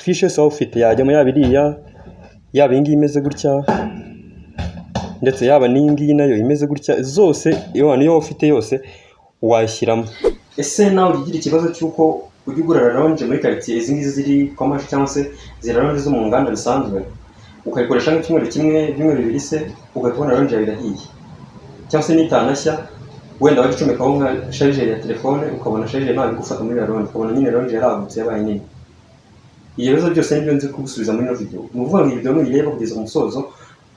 Fiche yose waba ufite yajyamo, yaba iriya, yaba iyi ngiyi imeze gutya, ndetse yaba n'iyi ngiyi nayo imeze gutya, zose iyo waba ufite yose wayishyiramo. Ese nawe ujya ugira ikibazo cy'uko ujya ugura rallonge muri karitsiye, izi ngizi ziri commercial cyangwa se izi rallonge zo mu nganda bisanzwe, ukayikoresha nk'icyumweru kimwe, ibyumweru 2 se, ugahita ubona rallonge yawe irahiye, cyangwa se n'itanashya, wenda wajya ucomekaho nka chargeur ya telefone, ukabona chargeur ntabwo igufata muri rallonge, ukabona nyine rallonge yaragutse yabaye nini? Ibyo bibazo byose nibyo nzi kugusubiza muri ino video. Ni ukuvuga ngo iyi video nuyireba kugeza ku musozo,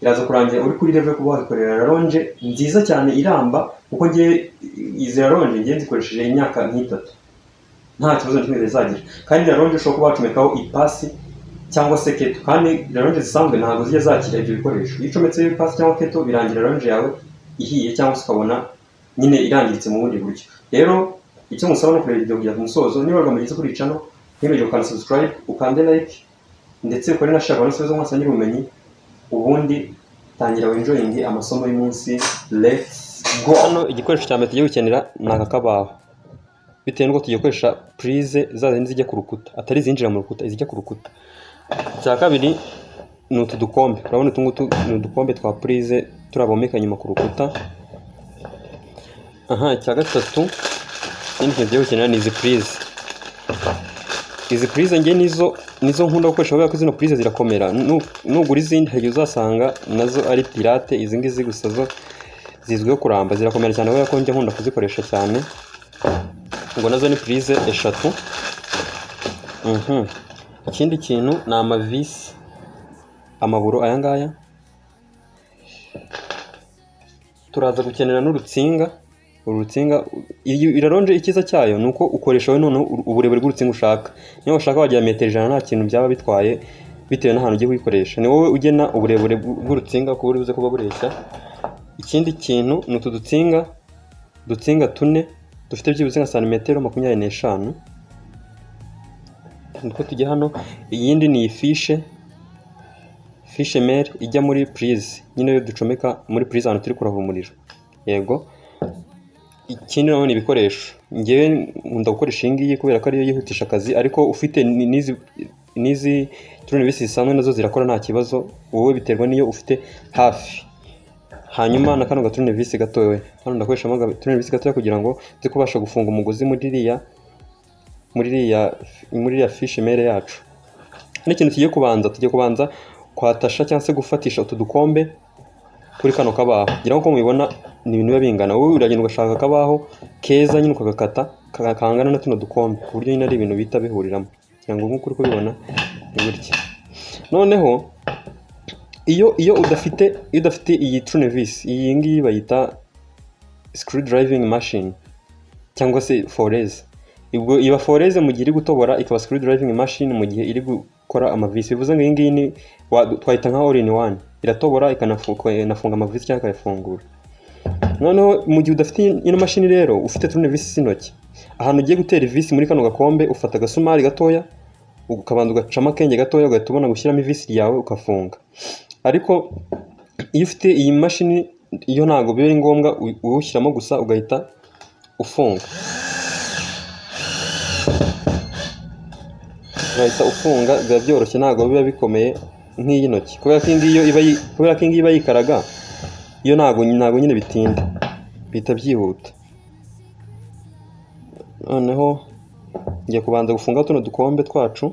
iraza kurangira uri kuri level yo kuba wakorera rallonge nziza cyane iramba, kuko ngiye izi rallonge ngiye nzikoresheje imyaka nk'itatu nta kibazo na kimwe zizagira. Kandi rallonge ushobora kuba wacomekaho ipasi cyangwa se kettle, kandi rallonge zisanzwe ntabwo zijya zakira ibyo bikoresho. Iyo ucometseho ipasi cyangwa kettle, birangira rallonge yawe ihiye cyangwa se ukabona nyine irangiritse mu bundi buryo. Rero icyo musaba no kureba video kugeza ku musozo. Niba wari kuri channel, ntiwibagirwe gukanda subscribe, ukande like, ndetse ukore na share abantu bose mwasangira ubumenyi. Ubundi tangira wenjoyinge amasomo y'umunsi. Let's go! Hano igikoresho cya mbere tugiye gukenera ni aka kabaho, bitewe n'uko tugiye gukoresha prise za zindi zijya ku rukuta, atari izinjira mu rukuta, izijya ku rukuta. Icya kabiri ni utu dukombe. Urabona utu ngutu ni udukombe twa prise turabomeka inyuma ku rukuta. Aha, icya gatatu, ikindi kintu tugiye gukenera ni izi prise. Izi prise nge nizo nkunda gukoresha, kubera ko zino prise zirakomera. Nugura izindi, hari igihe uzasanga nazo ari pirate. Izi ngizi gusa zo zizwiho kuramba, zirakomera cyane, kubera ko njya nkunda kuzikoresha cyane. Ubwo nazo ni prise 3. Ikindi kintu ni amavisi, amaburo aya ngaya. Turaza gukenera n'urutsinga. Uru rutsinga, iyi rallonge icyiza cyayo ni uko ukoresha wowe noneho uburebure bw'urutsinga ushaka. Niba ushaka wagira metero 100, nta kintu byaba bitwaye, bitewe n'ahantu ugiye kuyikoresha. Ni wowe ugena uburebure bw'urutsinga ku buryo buze kuba bureshya. Ikindi kintu ni utu dutsinga, udutsinga tune dufite byibuze nka santimetero 25, nitwo tujya hano. Iyindi ni iyi fiche, fiche mère ijya muri prise nyine, iyo ducomeka muri prise ahantu turi kurava umuriro. Yego, ikindi nanone ni ibikoresho. Ngewe nkunda gukoresha iyi ngiyi kubera ko ariyo yihutisha akazi, ariko ufite n'izi tournevis zisanzwe nazo zirakora nta kibazo, wowe biterwa n'iyo ufite hafi. Hanyuma na kano gatournevis gatoya hano, ndakoreshamo agatournevis gatoya kugira ngo nze kubasha gufunga umugozi muri iriya fiche mère yacu. Hano ikintu tugiye kubanza kwatasha cyangwa se gufatisha utu dukombe kuri kano kabaho. Ngira ngo mubibona ni ibintu biba bingana. Wowe uragenda ugashaka akabaho keza nyine, ukagakata kangana na tuno dukombe, ku buryo nyine ari ibintu bihita bihuriramo. Kugira ngo nk'uko uri kubibona ni gutya. Noneho iyo udafite iyi tournevis, iyi ngiyi bayita screw driving machine cyangwa se foreuse. Ubwo iba foreuse mu gihe iri gutobora, ikaba screw driving machine mu gihe iri gukora amavisi. Bivuze ngo iyi ngiyi ni twayita nka all in one, iratobora ikanafunga amavisi cyangwa ikayafungura. Noneho mu gihe udafite ino mashini rero, ufite tournevis z'intoki, ahantu ugiye gutera ivisi muri kano gakombe, ufata agasumari gatoya, ukabanza ugacamo akenge gatoya, ugahita ubona gushyiramo ivisi ryawe ukafunga. Ariko iyo ufite iyi mashini, iyo ntabwo biba ari ngombwa, uwushyiramo gusa ugahita ufunga, ugahita ufunga, biba byoroshye, ntabwo biba bikomeye nk'iy'intoki, kubera ko iyi ngiyi iba yikaraga. Iyo ntabwo nyine bitinda, bihita byihuta. Noneho ngiye kubanza gufunga tuno dukombe twacu.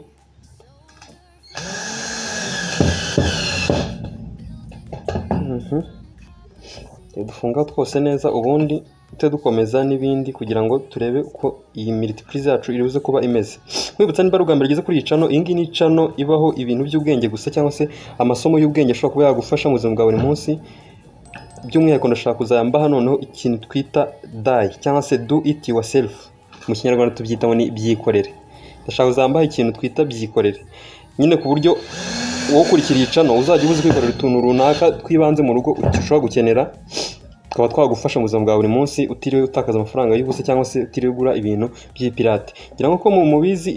Dufunga twose neza, ubundi tujye dukomeza n'ibindi kugira ngo turebe uko iyi multiprise yacu iri buze kuba imeze. Nkwibutsa, niba ari ubwa mbere ugeze kuri iyi channel, iyi ngiyi ni channel ibaho ibintu by'ubwenge gusa, cyangwa se amasomo y'ubwenge ashobora kuba yagufasha mu buzima bwa buri munsi. By'umwihariko ndashaka kuzayambaha noneho ikintu twita DIY cyangwa se do it yourself, mu Kinyarwanda tubyita ngo ni byikorere. Ndashaka kuzambaha ikintu twita byikorere nyine, ku buryo wowe ukurikira iyi channel uzajya uba uzi kwikorera utuntu runaka tw'ibanze mu rugo ushobora gukenera, tukaba twagufasha mu buzima bwa buri munsi, utiriwe utakaza amafaranga y'ubusa cyangwa se utiriwe ugura ibintu by'ibipirate. Ngira ngo ko mu mubizi,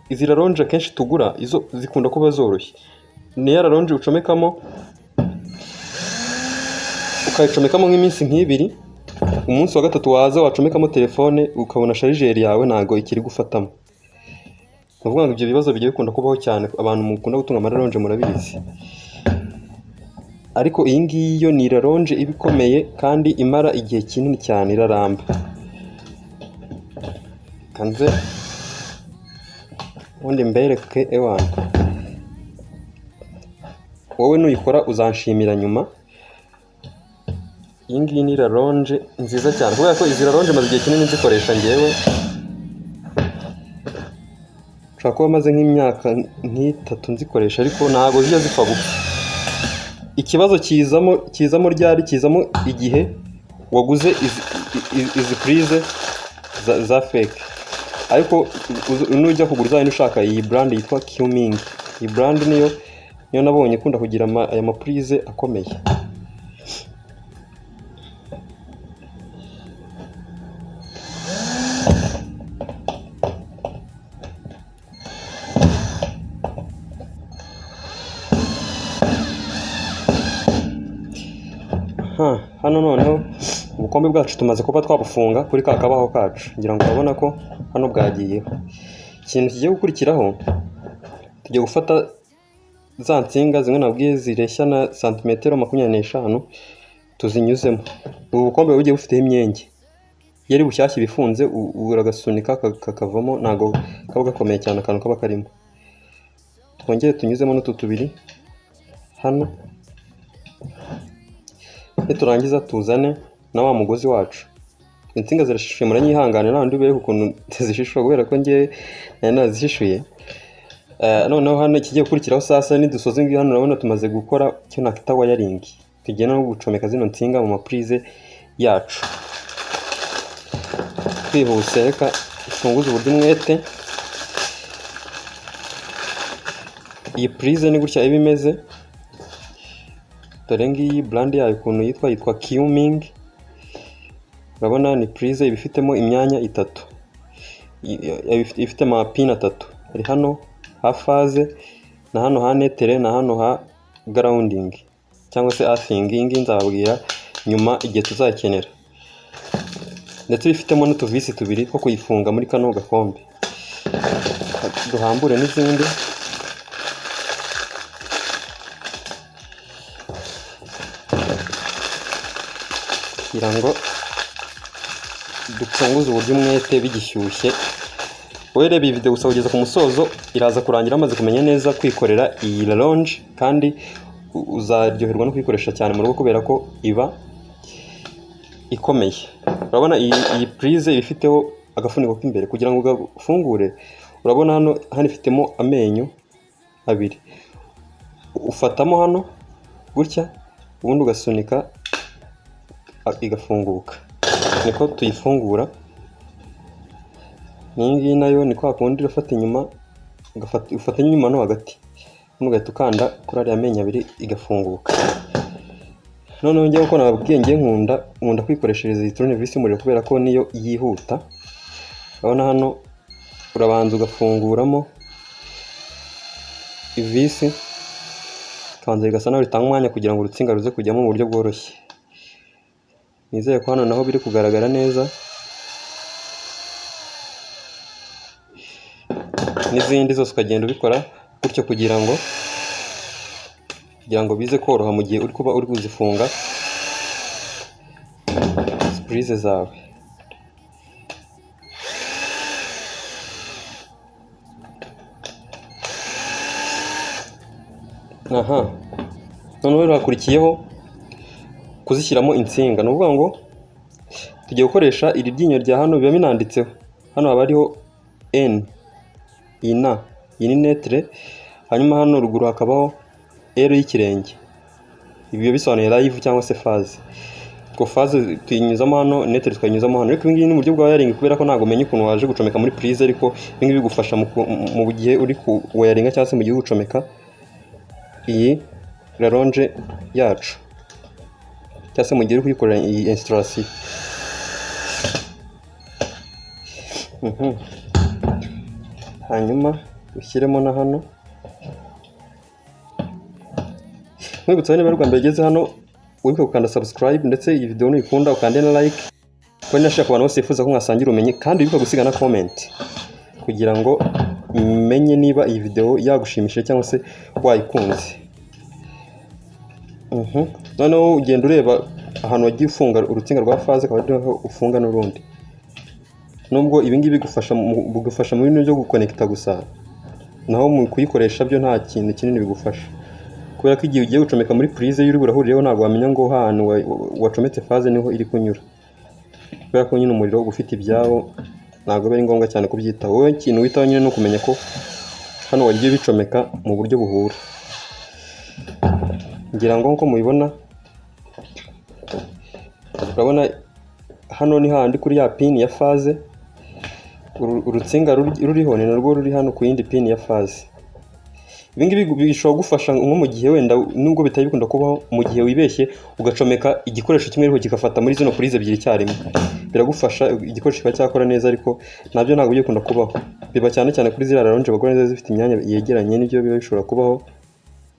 izi rallonge akenshi tugura izo zikunda kuba zoroshye. Ni ya rallonge ucomekamo, ukayicomekamo nk'iminsi nk'ibiri, umunsi wa gatatu waza wacomekamo telefone ukabona chargeur yawe ntabwo ikiri gufatamo. Ni ukuvuga ngo ibyo bibazo bigiye bikunda kubaho cyane, abantu mukunda gutunga ama rallonge murabizi. Ariko iyi ngiyi yo ni rallonge iba ikomeye kandi imara igihe kinini cyane, iraramba. Kanze ubundi mbereke ewana. Wowe nuyikora uzanshimira nyuma. Iyi ngiyi ni rallonge nziza cyane, kubera ko izi rallonge maze igihe kinini nzikoresha njyewe. Nshobora kuba maze nk'imyaka nk'itatu nzikoresha, ariko ntabwo zijya zipfa gupfa. Ikibazo kizamo ryari? Kizamo igihe waguze izi prise za fake. Ariko nujya kugura uzajya ushaka iyi brand yitwa Qming. Iyi brand niyo nabonye ikunda kugira aya maprise akomeye. Hano noneho ubukombe bwacu tumaze kuba twabufunga kuri ka kabaho kacu, ngira ngo urabona ko hano bwagiyeho. Ikintu kigiye gukurikiraho, tugiye gufata za nsinga zimwe nabwiye zireshya na santimetero 25 tuzinyuzemo. Ubu bukombe bugiye bufiteho imyenge, iyo ari bushyashya ibifunze uragasunika kakavamo, ntago kaba gakomeye cyane akantu kaba karimo. Twongere tunyuzemo n'utu tubiri hano, niturangiza tuzane na wa mugozi wacu. Insinga zirashishuye, muranyihangane nta wundi ubereka ukuntu zishishuye kubera ko njye nari nazishishuye. Noneho hano ikigiye gukurikiraho sasa nidusoza ngiyo hano, urabona tumaze gukora icyo nakita wiring. Tugiye no gucomeka zino nsinga mu maprise yacu. Twihuse reka dufunguze uburyo umwete. Iyi prise ni gutya iba imeze. Dore ngiyi brand yayo ukuntu yitwa, yitwa Qming. Urabona ni prise iba ifitemo imyanya itatu, ifite amapine atatu. Hari hano ha phase, na hano ha neutre, na hano ha grounding cyangwa se earthing. Iyi ngiyi nzababwira nyuma igihe tuzakenera. Ndetse ifitemo n'utuvisi tubiri two kuyifunga muri kano gakombe. Duhambure n'izindi. Kugira ngo dufunguze uburyo umwete bigishyushye. Wowe reba iyi video gusa kugeza ku musozo, iraza kurangira amaze kumenya neza kwikorera iyi rallonge, kandi uzaryoherwa no kuyikoresha cyane mu rugo kubera ko iba ikomeye. Urabona iyi prise iba ifiteho agafuniko k'imbere kugira ngo ugafungure. Urabona hano ifitemo amenyo abiri, ufatamo hano gutya ubundi ugasunika igafunguka. Niko tuyifungura. N'iyi ngiyi nayo ni kwa kundi urafata inyuma, ufata inyuma no hagati, ubundi ugahita ukanda kuri ariya menyo abiri igafunguka. Noneho njyewe uko nababwiye, njye nkunda kwikoreshereza iyi tournevis y'umuriro kubera ko niyo yihuta. Urabona hano urabanza ugafunguramo ivisi, ikabanza rigasa naho ritanga umwanya kugira ngo urutsinga ruze kujyamo mu buryo bworoshye. Nizere ko hano naho biri kugaragara neza. N'izindi zose ukagenda ubikora gutyo kugira ngo bize koroha mu gihe uri kuba uri kuzifunga prise zawe. Aha noneho rero hakurikiyeho kuzishyiramo insinga. Ni ukuvuga ngo tugiye gukoresha iri ryinyo rya hano, biba binanditseho hano haba hariho N, iyi na iyi ni neutre, hanyuma hano ruguru hakabaho L y'ikirenge. Ibi biba bisobanuye live cyangwa se phase. Ubwo phase tuyinyuzamo hano, neutre tukayinyuzamo hano. Ariko ibi ngibi ni uburyo bwa wiring kubera ko ntabwo umenya ukuntu waje gucomeka muri prise, ariko ibi ngibi bigufasha mu gihe uri ku wiringa cyangwa se mu gihe uri gucomeka iyi rallonge yacu, cyangwa se mu gihe uri kuyikorera iyi installation. Hanyuma ushyiremo na hano. Nkwibutsa niba ari ubwa mbere ugeze hano, wibuke gukanda subscribe, ndetse iyi video nuyikunda ukande na like, kuko nashaka ku bantu bose bifuza ko mwasangira ubumenyi, kandi wibuke gusiga na comment kugira ngo menye niba iyi video yagushimishije cyangwa se wayikunze. Noneho ugenda ureba ahantu wagiye ufunga urutsinga rwa phase, akaba ariho ufunga n'urundi. Nubwo ibi ngibi bigufasha mu bintu byo gukonekita gusa, naho mu kuyikoresha byo nta kintu kinini bigufasha, kubera ko igihe ugiye gucomeka muri prise y'uri burahurireho ntabwo wamenya ngo ahantu wacometse phase niho iri kunyura, kubera ko nyine umuriro uba ufite ibyawo, ntabwo biba ari ngombwa cyane kubyitaho. Wowe ikintu witaho nyine ni ukumenya ko hano wagiye ubicomeka mu buryo buhura. Ngira ngo nk'uko mubibona, urabona hano ni hahandi kuri ya pin ya phase, urutsinga ruriho ni narwo ruri hano ku yindi pin ya phase. Ibi ngibi bishobora kugufasha nko mu gihe wenda nubwo bitari bikunda kubaho, mu gihe wibeshye ugacomeka igikoresho kimwe ariko kigafata muri zino prise ebyiri icyarimwe, biragufasha igikoresho kikaba cyakora neza, ariko nabyo ntabwo bijya bikunda kubaho. Biba cyane cyane kuri ziriya rallonge bagura neza zifite imyanya yegeranye, nibyo biba bishobora kubaho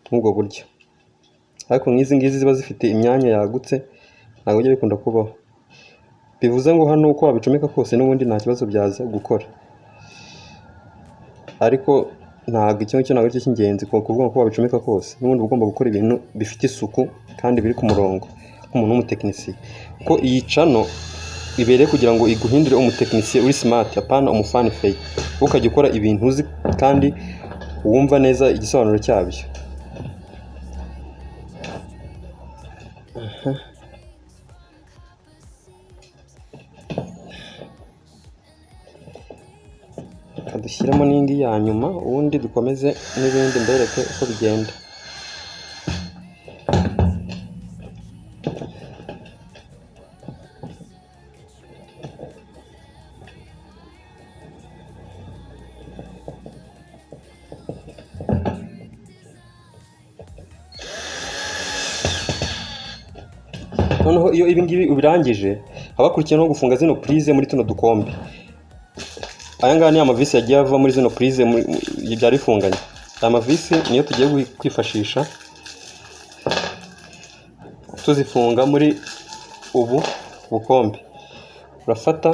nk'ubwo buryo, ariko nk'izi ngizi ziba zifite imyanya yagutse ntabwo bijya bikunda kubaho. Bivuze ngo hano uko wabicomeka kose n'ubundi nta kibazo byaza gukora, ariko ntabwo icyo ngicyo ntabwo aricyo cy'ingenzi, kuvuga ngo uko wabicomeka kose n'ubundi uba ugomba gukora ibintu bifite isuku kandi biri ku murongo nk'umuntu w'umutekinisiye, kuko iyi channel ibereye kugira ngo iguhindure umutekinisiye uri smart, apana umufanifeyi, wowe ukajya ukora ibintu uzi kandi wumva neza igisobanuro cyabyo. Reka dushyiremo n'indi ya nyuma, ubundi dukomeze n'ibindi mbereke uko bigenda. Noneho iyo ibi ngibi ubirangije, haba hakurikiyeho no gufunga zino prise muri tuno dukombe. Aya ngaya ni amavisi yagiye ava muri zino prise byari bifunganye. Aya mavisi niyo tugiye kwifashisha tuzifunga muri ubu bukombe. Urafata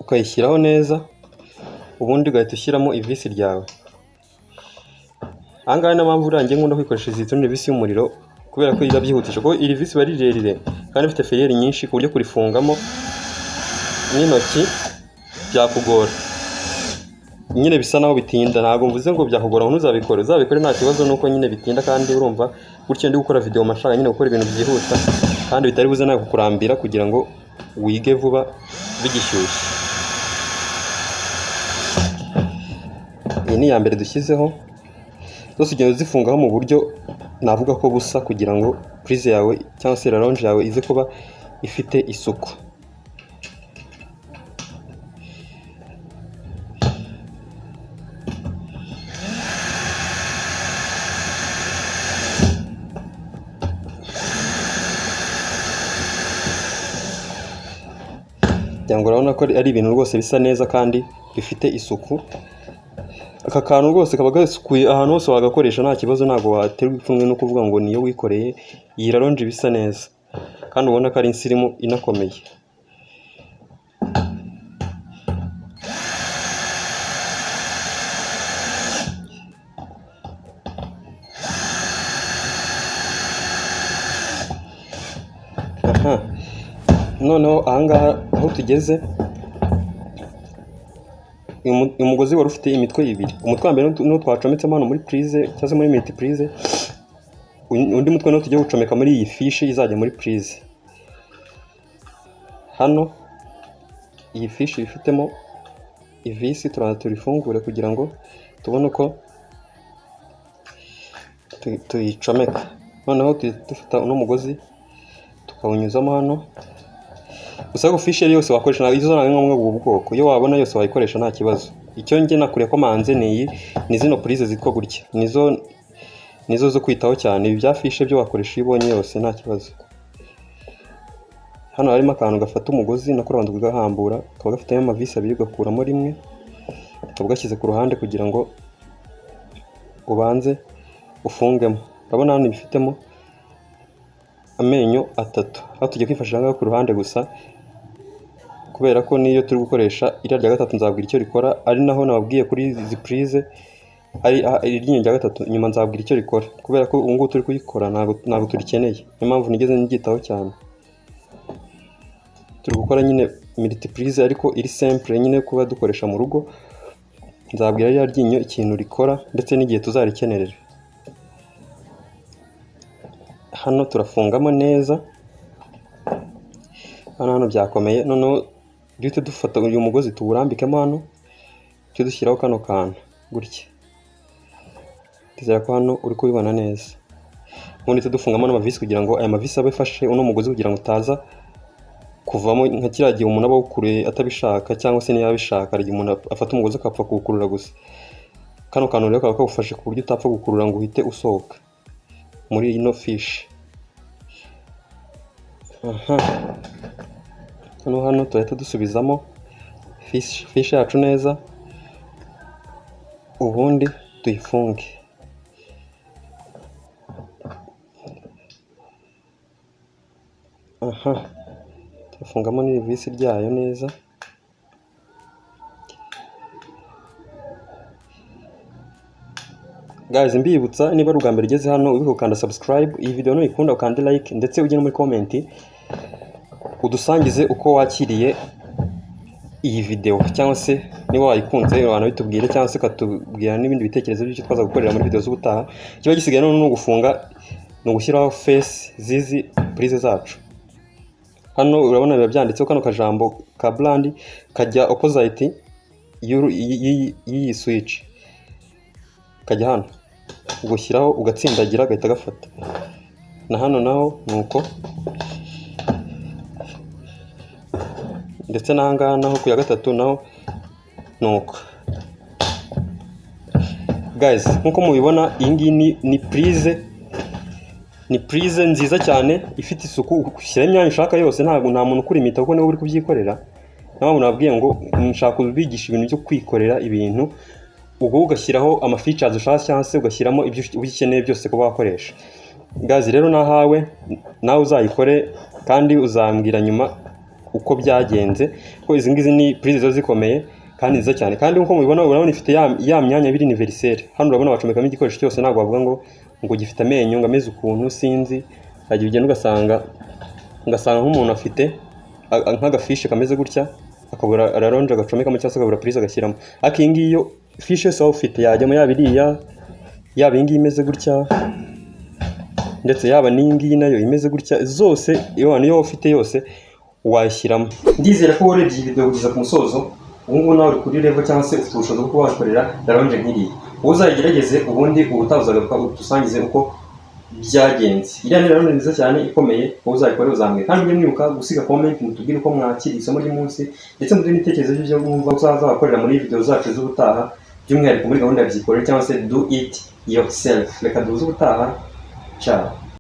ukayishyiraho neza, ubundi ugahita ushyiramo ivisi ryawe. Aha ngaha niyo mpamvu urangiye nkunda kwikoresha izi tournevis y'umuriro, kubera ko irabyihutisha, kuko iri visi iba ari rirerire kandi ifite feriyeri nyinshi, ku buryo kurifungamo n'intoki byakugora. Nyine bisa naho bitinda, ntabwo mvuze ngo byakugora ngo ntuzabikore, uzabikore nta kibazo, nuko nyine bitinda, kandi urumva gutyo ndi gukora video mashaka nyine gukora ibintu byihuta kandi bitari buze nawe kukurambira, kugira ngo wige vuba bigishyushye. Iyi ni iya mbere dushyizeho, zose ugenda uzifungaho mu buryo navuga ko busa, kugira ngo prise yawe cyangwa se rallonge yawe ize kuba ifite isuku. Kugira ngo urabona ko ari ibintu rwose bisa neza kandi bifite isuku. Aka kantu rwose kaba gasukuye ahantu hose wagakoresha nta kibazo, ntabwo waterwa ipfunwe no kuvuga ngo niyo wikoreye. Iyi rallonge bisa neza kandi ubona ko ari insirimu inakomeye. Aha. Noneho ahangaha aho tugeze, uyu mugozi wari ufite imitwe ibiri. Umutwe wa mbere n'uwo twacometsemo hano muri prise cyangwa se muri multiprise, undi mutwe niwo tugiye gucomeka muri iyi fishi izajya muri prise. Hano iyi fishi ifitemo ivisi, turabanza turifungure kugira ngo tubone uko tuyicomeka. Noneho dufata uno mugozi tukawunyuzamo hano. Gusa ariko fishi yose wakoresha, ntabwo izo ntabwo ari ngombwa ubu bwoko, iyo wabona yose wayikoresha nta kibazo. Icyo njye nakurekomanze ni iyi, ni zino prise zitwa gutya, nizo zo kwitaho cyane. Ibi bya fishi byo wakoresha iyo ubonye yose nta kibazo. Hano harimo akantu gafata umugozi, nako urabanza ukagahambura, kaba gafitemo amavisi abiri, ugakuramo rimwe ukaba ugashyize ku ruhande kugira ngo ubanze ufungemo. Urabona hano ibifitemo amenyo atatu, aho tugiye kwifashisha aha ngaha ku ruhande gusa. Kubera ko niyo turi gukoresha. Iriya rya gatatu nzabwira icyo rikora, ari naho nababwiye kuri izi prise, ari iryinyo rya gatatu nyuma nzabwira icyo rikora, kubera ko ubu ngubu turi kuyikora ntabwo turikeneye. Niyo mpamvu nigeze ndyitaho cyane. Turi gukora nyine multiprise ariko iri simple nyine kuba dukoresha mu rugo. Nzabwira ririya ryinyo ikintu rikora ndetse n'igihe tuzarikenerera. Hano turafungamo neza, hano byakomeye. Noneho duhite dufata uyu mugozi tuwurambikemo hano, tujye dushyiraho kano kantu gutya. Ndizera ko hano uri kubibona neza. Ubundi duhite dufungamo n'amavisi kugira ngo aya mavisi abe afashe uno mugozi, kugira ngo utaza kuvamo nka kiriya gihe umuntu aba awukuruye atabishaka, cyangwa se niba abishaka. Hari igihe umuntu afata umugozi akapfa kuwukurura gusa. Kano kantu rero kaba kagufashe ku buryo utapfa gukurura ngo uhite usohoka muri ino fiche. Aha hano turahita dusubizamo fiche yacu neza, ubundi tuyifunge. Aha turafungamo n'irivisi ryayo neza. Guys, mbibutsa niba ari ubwa mbere ugeze hano, wibuke gukanda subscribe. Iyi video nuyikunda ukande like, ndetse ujye no muri comment udusangize uko wakiriye iyi video, cyangwa se niba wayikunze wanabitubwire, cyangwa se ukatubwira n'ibindi bitekerezo by'icyo twaza gukorera muri video z'ubutaha. Kiba gisigaye none ni ugufunga, ni ugushyiraho face z'izi prise zacu. Hano urabona biba byanditseho kano kajambo ka brand kajya opposite y'iyi switch, kajya hano ugushyiraho ugatsindagira gahita gafata. Na hano naho ni uko, ndetse n'aha ngaha naho ku ya gatatu naho ni uko. Guys, nk'uko mubibona iyi ngiyi ni prise, ni prise nziza cyane ifite isuku. Ushyiraho imyanya ushaka yose, ntabwo nta muntu ukurimita kuko niwe uri kubyikorera. Niyo mpamvu nababwiye ngo nshaka kubigisha ibintu byo kwikorera ibintu, ubwo ugashyiraho ama features ushaka cyangwa se ugashyiramo ibyo ukeneye byose kuba wakoresha. Guys, rero nahawe nawe uzayikore kandi uzambwira nyuma uko byagenze, kuko izi ngizi ni prise ziba zikomeye kandi nziza cyane. Kandi nk'uko mubibona, urabona ifite ya myanya ibiri universelle. Hano urabona bacomekamo igikoresho cyose, ntabwo bavuga ngo gifite amenyo ngo ameze ukuntu sinzi. Hagiye ugenda ugasanga nk'umuntu afite nk'agafiche kameze gutya, akabura rallonge agacomekamo, cyangwa se akabura prise agashyiramo. Ariko iyi ngiyi yo fiche yose waba ufite yajyamo, yaba iriya, yaba iyi ngiyi imeze gutya, ndetse yaba n'iyi ngiyi nayo imeze gutya, zose iyo waba ufite yose wayishyiramo. Ndizera ko warebye iyi video kugeza ku musozo. Ubu ngubu nawe uri kuri level cyangwa se ufite ubushobozi bwo kuba wakorera rallonge nk'iriya. Wowe uzayigerageze, ubundi ubutaha uzagaruka udusangize uko byagenze. Iriya ni rallonge nziza cyane ikomeye, wowe uzayikore uzambwira. Kandi mujye mwibuka gusiga comment mutubwire uko mwakiriye isomo ry'umunsi, ndetse muduhe n'ibitekerezo by'ibyo mwumva uzazabakorera muri video zacu z'ubutaha, by'umwihariko muri gahunda ya byikorere cyangwa se do it yourself. Reka duhuze ubutaha, ciao.